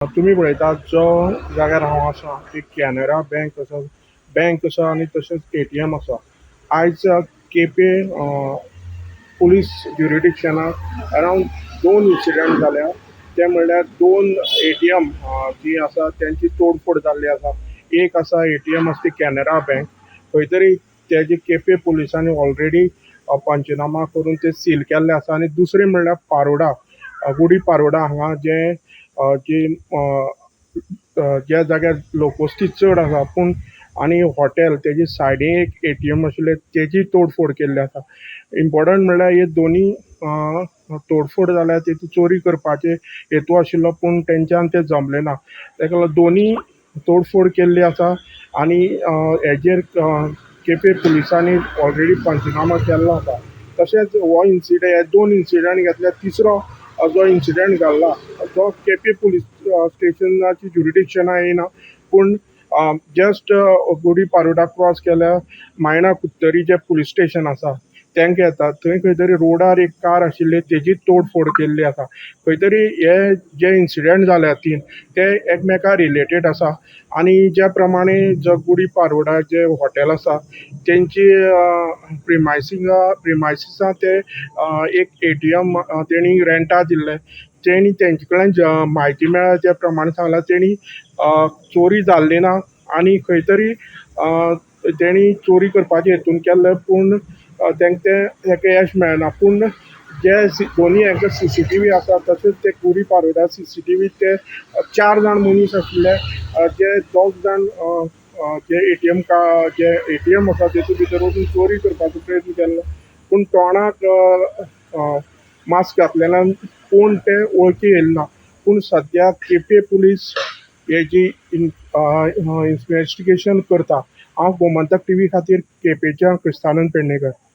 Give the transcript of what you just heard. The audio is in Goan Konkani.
तुमी पळयतात जो जाग्यार हांव आसा ती कॅनरा बँक आसा, बँक आसा आनी तशेंच एटीएम आसा. आयज केपें पुलीस ज्युरिडिक्शनाक अरावंड दोन इन्सिडंट जाल्या. ते म्हणल्यार दोन एटीएम जी आसा तेंची तोडफोड जाल्ली आसा. एक आसा एटीएम आसा ती कॅनरा बँक. खंय तरी तेजे केपें पुलिसांनी ऑलरेडी पंचनामा करून ते सील केल्ले आसा. आनी दुसरें म्हणल्यार पारोडा, गुडी पारोडा हांगा जे जी ज्या जाग्यार लोकवस्ती चड आसा पूण आनी हॉटेल तेजी सायडीन एक एटीएम आशिल्लें, तेजी तोडफोड केल्ली आसा. इम्पोर्टंट म्हणल्यार हे दोनी तोडफोड जाल्या तेतूंत चोरी करपाचे हेतू आशिल्लो, पूण तेंच्यान तें जमलें ना. तेका लागून दोनी तोडफोड केल्ली आसा आनी हेजेर केपें पुलिसांनी ऑलरेडी पंचनामा केल्लो आसा. तशेंच हो इन्सिडंट, हे दोन इन्सिडंट घेतले. तिसरो जो इन्सिडंट घडला तो केपें पुलीस स्टेशनाची ज्युरिडिक्शना येना, पूण जस्ट गुडी पारोडा क्रॉस केल्यार मायणा कुडतरी जें पुलीस स्टेशन आसा तेंका येता. थंय खंय तरी रोडार एक कार आशिल्ली, तेजी तोडफोड केल्ली आसा. खंय तरी हे जे इन्सिडंट जाल्या तीन, ते एकमेका रिलेटेड आसा. आनी ज्या प्रमाणे जो गुडी पारोडा जे हॉटेल आसा तेंची प्रिमायसिसा ते एक एटीएम तेणी रेंटा दिल्लें. तेणी तेंचे कडल्यान म्हायती मेळ्ळ्या त्या प्रमाणे सांगलां, तेणी चोरी जाल्ली ना आनी खंय तरी तेणी चोरी करपाचे हेतून केल्लें, पूण तांकां तें तेका यश मेळना. पूण जे दोनी हांकां सीसीटीव्ही आसा, तशेंच ते गुडी पारोडा सीसीटीव्ही ते चार जाण मनीस आशिल्ले, जे दोग जाण जे एटीएम का जे एटीएम आसा तेतूंत भितर वचून चोरी करपाचो प्रयत्न केल्लो, पूण तोंडाक मास्क घातलेल्यान कोण ते वळखी येयले ना. पूण सद्या केपें पुलीस हेजी इन्वेस्टिगेशन करता. हांव गोमंतक टीव्ही खातीर केपेंच्यान क्रिस्तानंद पेडणेकर.